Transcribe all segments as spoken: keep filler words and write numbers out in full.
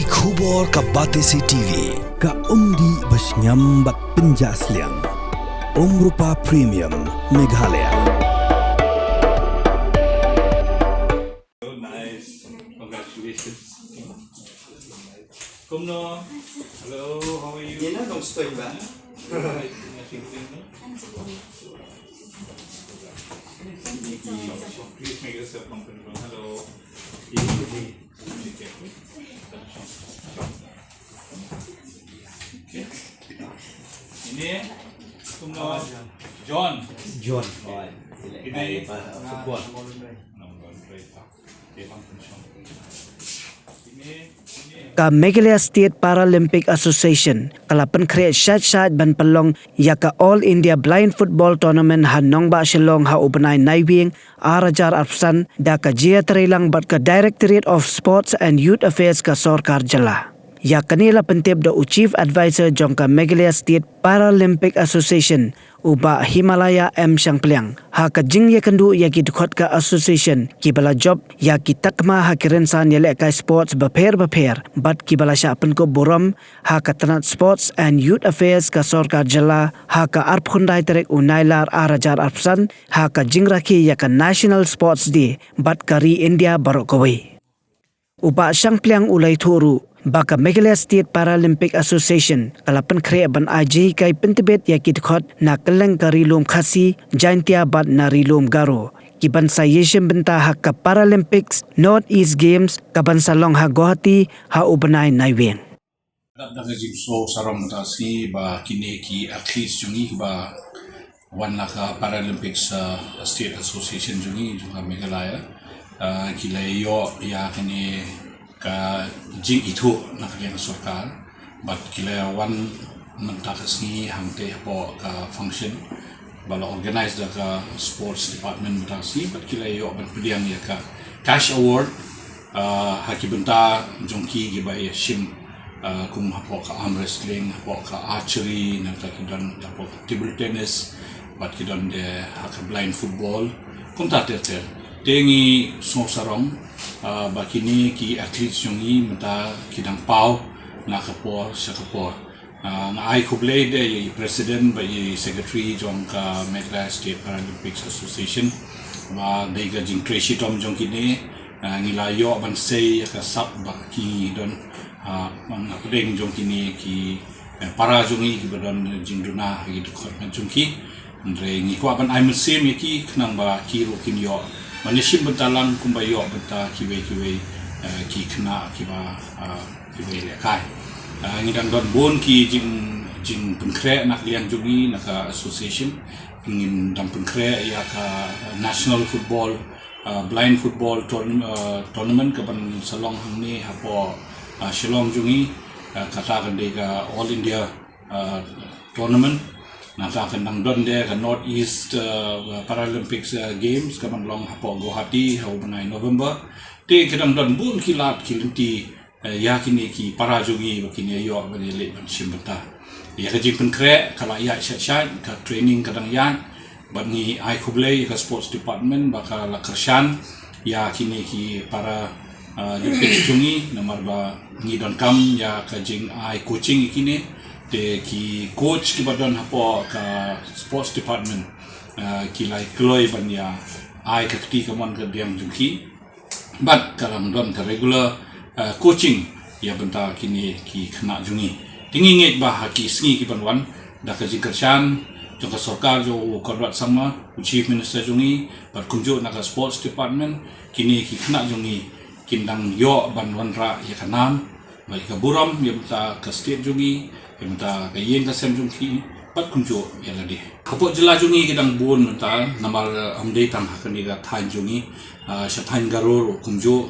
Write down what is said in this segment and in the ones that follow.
Khubor ka Batesi T V, ka umdih ba shngiam bad pynjah sliang. Umrupa Premium, Meghalaya. Oh, nice. Congratulations. Kumno? Hello, how are you? Ina dong stoi ba? Please make yourself comfortable. Hello. Easy. Be careful. Okay. Ini kumno? John. John. Ini football. Ka Meghalaya State Paralympic Association ka la pynkhreh shait shait ban pynlong ïa ka All India Blind Football Tournament ha nongbah Shillong ha u bnai Naiwieng ar hajar arphew san da ka jingïatreilang bad ka Directorate of Sports and Youth Affairs ka sorkar jylla. Ïa kane la pyntip da u Chief Advisor jong ka Meghalaya State Paralympic Association, u Bah Himalaya M Shangpliang, ha ka jingïakynduh ïa ki dkhot ka association kiba la jop ïa ki takma ha ki rynsan ïalehkai sports bapher bapher bad kiba la shah pynkup burom ha ka tnat Sports and Youth Affairs ka sorkar jylla ha ka arphew khyndai tarik u Nailar ar hajar arphew san ha ka jingrakhe ïa ka National Sports Day bad ka ri India baroh kawei. U Bah Shangpliang u la ïathuh ruh ba ka Meghalaya State Paralympic Association ka la pynkhreh ban ai jinghikai pyntbit ïa ki dkhot na kylleng ka Ri Lum Khasi, Jaintia bad na Ri Lum Garo, ki ban sa ïashim bynta ha ka Paralympics North East Games ka ban sa long ha Guwahati ha u bnai Naiwieng. Dap da ka jingsngew sarong mynta ka sngi ba kine ki athletes jong ngi ba wan na ka Paralympics, uh, State Association jong ngi jong ka Meghalaya, uh, ki la ïoh ïa kane ka jingithuh na ka liang sorkar bad ki la wan mynta ka sngi hangtei hapoh ka function ba la organize da ka Sports Department mynta ka sngi bad ki la ïoh ban pdiang ïa ka cash award, uh, ha ki bynta jong ki kiba ïashim, uh, kum hapoh ka arm wrestling, hapoh ka archery, nangta ki don hapoh ka table tennis, bad ki don de ha ka blind football, kumta ter ter. Te ngi sngew sarong, uh, ba kine ki athletes jong ngi mynta ki dang paw na ka por sha ka por. Ah, nga ai khublei de ïa i president bad ïa i secretary jong ka Meghalaya State Paralympics Association. Ba dei ka jingtrei shitom jong kine, ah, ngi la ïoh ban sei ïa ka sap ba ki don, ah, ban hapdeng jong kine ki, eh, para jong ngi kiba don jingduna ha ki dkhot jong ki. Hynrei ngi kwah ban ai mynsiem ïa ki khnang ba ki ruh kin ïoh ban ïashim bynta lang kumba ïoh bynta kiwei kiwei, eh, ki khynnah kiba, ah, kiba ïalehkai. Ah, ngi dang don bun ki jing, jingpynkhreh na ka liang jong ngi na ka association. Ngin dang pynkhreh ïa ka national football, ah, blind football tourn-, ah, tournament ka ban sa long hangne hapoh, ah, Shillong jong ngi. Ah, kata kan dei ka All India, ah, tournament. Nangta kan dang don de ka North East, ah, Paralympics, ah, Games ka ban long hapoh Guwahati ha u bnai November. Te ka dang don bun ki lad ki lynti, eh, ïa kine ki para jong ngi ba kin ïoh ban ïaleh ban shim bynta. Ïa ka jingpynkhreh ka la ïaid shait shait, ka training ka dang ïaid, bad ngi ai khublei ïa ka sports department ba ka la kyrshan ïa kine ki para, eh, Olympics jong ngi, namar ba ngi donkam ïa ka jingai coaching ïa kine, te ki coach kiba don hapoh ka sports department, eh, ki la kloi ban ïa ai ka kti kamon ka diang jong ki. Bad ka dang don ka regular, uh, coaching ïa bynta kine ki khynnah jong ngi. Te ngi ngeit ba ha ki sngi ki ban wan da ka jingkyrshan jong ka sorkar jong u Conrad Sangma, u Chief Minister jong ngi, bad kumjuh na ka Sports Department, kine ki khynnah jong ngi kin dang ïoh ban wanrah ïa ka nam bad ïa ka burom ïa bynta ka state jong ngi, ïa bynta ka ïing ka sem jong ki, bad kumjuh ïa lade. Hapoh jylla jong ngi ki dang bun mynta, namar, eh, ym dei tang ha kane ka thaiñ jong ngi, ah, sha thaiñ Garo ruh kumjuh,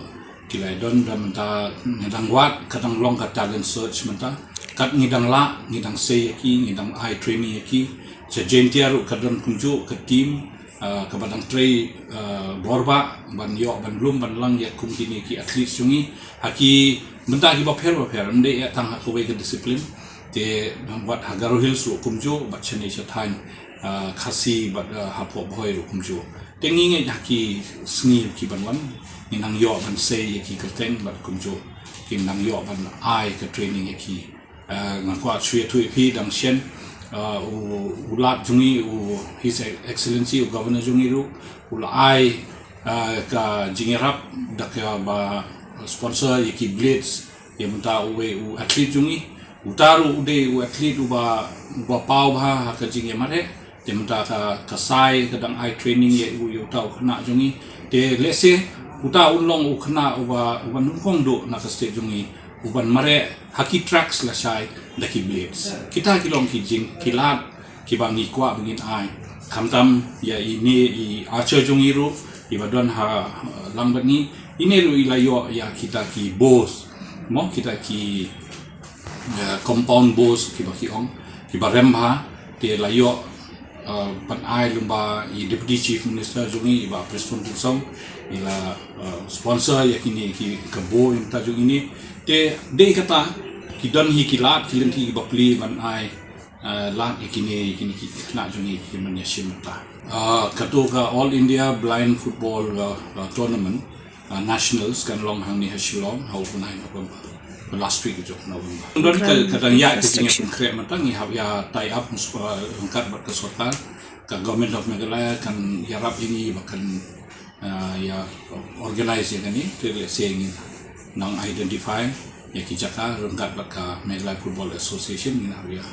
ki la don da mynta ngi dang wad, ka dang long ka talent search mynta, kat ngi dang lah, ngi dang sei ïa ki, ngi dang ai training ïa ki, sha Jaintia ruh ka don kumjuh, ka team, ah, kaba dang trei, ah, bor ba, ban ïoh, ban lum, ban lang ïa kum kine ki athletes jong ngi, ha ki bynta kiba pher ba pher, ym dei ïa tang ha kawei ka discipline, te wat ha Garo Hills ruh kumjuh, bad shane sha thaiñ, ah, Khasi, bad, ah, hapoh Bhoi ruh kumjuh. Te ngi ngeit ha ki sngi ki ban wan, ngi nang ïoh ban sei ïa ki kyrteng, bad kumjuh, kin nang ïoh ban ai ka training ïa ki. Ah, nga kwah shu ïathuh ïa phi dang shen, ah, u, u Lat jong ngi, u His Excellency u Governor jong ngi ruh u la ai, ah, ka jingïarap da kaba sponsor ïa ki blades ïa mynta uwei u athlete jong ngi. Uta ruh u dei u athlete uba, uba paw bha ha ka jingïamareh. Te mynta ka, ka sai ka dang ai training ïa u, ïa uta u khynnah jong ngi. Te lehse uta un long u khynnah uba, uba nyngkong duh na ka state jong ngi uban mareh ha ki tracks lashai da ki blades. Kita ki long ki jing, ki lad kiba ngi kwah ba ngin ai. Khamtam ïa ine i archer jong ngi ruh iba don ha, uh, lang bad ngi, ine ruh i la ïoh ïa kita ki bows, mo, kita ki, uh, compound bows kiba ki ong, kiba rem bha. Te la ïoh, uh, ban ai lyngba i Deputy Chief Minister jong ngi, i Bah Prestone Tynsong, i la, uh, sponsor ïa kine ki, ka bow ïa mynta jong ine. Te dei kata, ki don hi ki lad ki lynti kiba plie ban ai, uh, lad ïa kine, kine ki khynnah jong ngi kiban ïashim bynta. Uh, kato ka All India Blind Football, uh, uh, Tournament, uh, Nationals kan long hangne ha Shillong ha u bnai November. Last week jong November. Don ka, ka dang ïaid ka jingïakynkreh mynta, ngi hap ïa tie up, uh, ryngkat bad ka sorkar. Ka Government of Meghalaya kan ïarap ïa ngi ba kan, uh, ïa organize ïa kane. Te lehse ngin nang identify ïa ki jaka ryngkat bad ka Meghalaya Football Association, ngin hap ïa,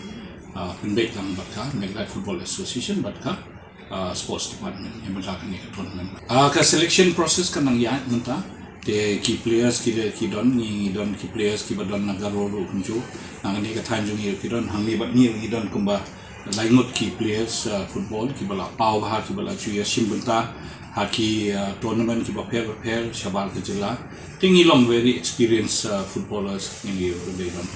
uh, pynbeit lang bad ka Meghalaya Football Association bad ka, uh, Sports Department ïa mynta kane ka tournament. Uh, ka selection process ka nang ïaid mynta. Te ki players ki, ki don, ngi, ngi don ki players kiba don na Garo ruh kumjuh. Na kane ka thaiñ jong ngi ki don, hangne bad ngi, ngi don kumba lai ngut ki players, uh, football kiba la paw bha, kiba la ju ïashim bynta ha ki, uh, tournament kiba pher bapher shabar ka jylla. Te ngi long very experienced, uh, footballers ngi, ngi ruh dei don.